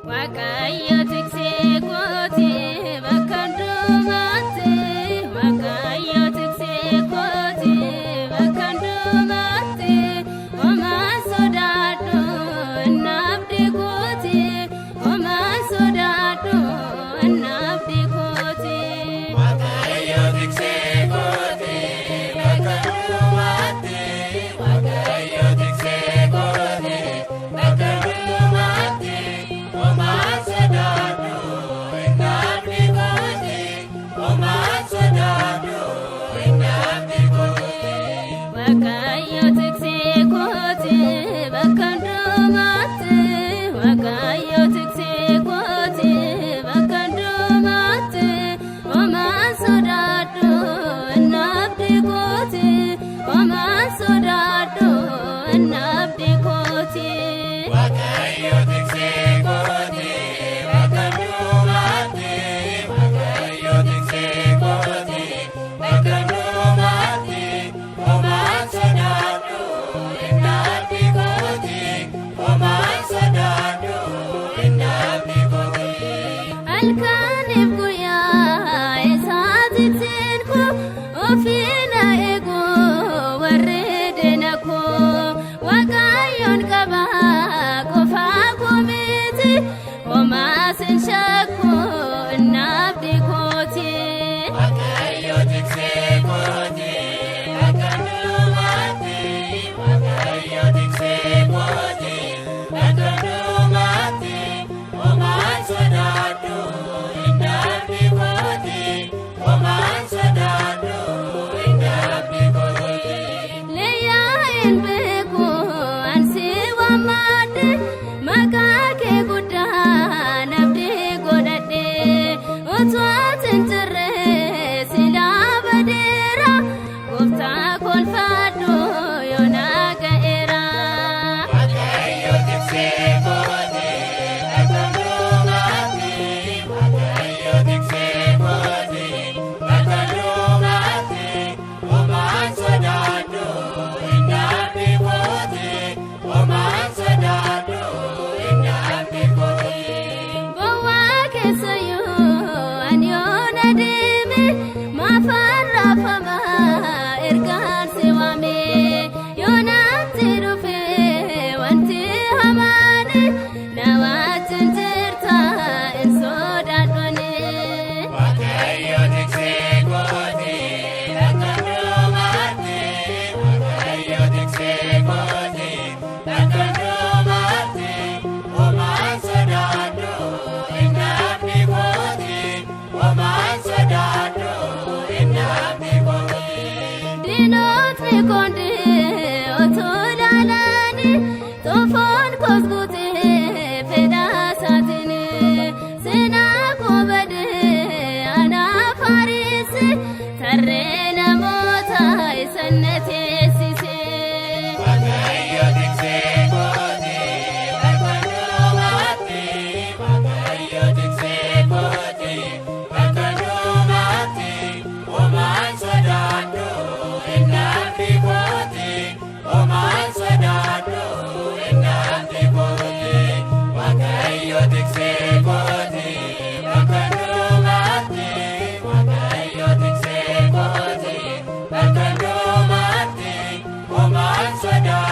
Waaqayyo tiksee kooti bakka hundumaatti. Waaqayyo tiksee kooti bakka hundumaatti. Homaa sodaadhu naafdi kooti. Homaa sodaadhu naafdi kooti. Waaqayyo tiksee kooti bakka hundumaatti. Waaqayyo tiksee kooti bakka hundumaatti. Homaa sodaadhu naafni kooti. Homaa sodaadhu naafni kooti. Waaqayyo tiksee kooti bakka hundumaatti. Waaqayyo tiksee kooti bakka hundumaatti. Homaa sodaadhu naafdi kooti. Homaa sodaadhu naafdi kooti. Waaqayyo tiksee kooti bakka hundumaatti. Waaqayyo tiksee kooti bakka hundumaatti. Homaa sodaadhu naafni kooti. Homaa sodaadhu naafni kooti. Halkaniif guyyaa isaa tikseen koo ofiina eegu warri diina koo. Waaqayyoon qaba qofaa koo miti, homaa sin shakku naafdi kooti. Waaqayyo tiksee kooti bakka hundumaatti. Waaqayyo tiksee kooti bakka hundumaatti. Homaa sodaadhu naafni kooti. Homaa sodaadhu naafni kooti. Leeyyaa hin beeku ansi waammadhe, maqaa kee guddaa nabdii godhadhe. Utuu ati hin jirre silaa badeera, gooftaa kolfadhu yoona ga'eera. Waaqayyo tiksee kooti bakka hundumaatti. Waaqayyo tiksee kooti bakka hundumaatti. Homaa sodaadhu naafni kooti. Homaa sodaadhu naafni kooti. Bowwaa keessayyuu ani yoona deeme, maafaan raafama ergaan si waame. Yoonaatti dhufe wanti hamaani, na wajjin jirta, hin sodaadhone. Waaqayyo tiksee kooti bakka hundumaatti. Waaqayyo tiksee kooti bakka hundumaatti. Homaa sodaadhu naafni kooti. Homaa sodaadhu naafni kooti. Diinotni koondee otoo ilaalanii, xoofoon koos guutee fedha isaatiin, seenaa koo badee anaaf haarise, tarree namoota isan na teessise. Waaqayyo tiksee kooti bakka hundumaatti. Waaqayyo tiksee kooti bakka hundumaatti. Homaa sodaadhu naafni kooti. Homaa sodaadhu naafni kooti. Waaqayyo tiksee kooti bakka hundumaatti. Waaqayyo tiksee kooti bakka hundumaatti. Homaa sodaadhu.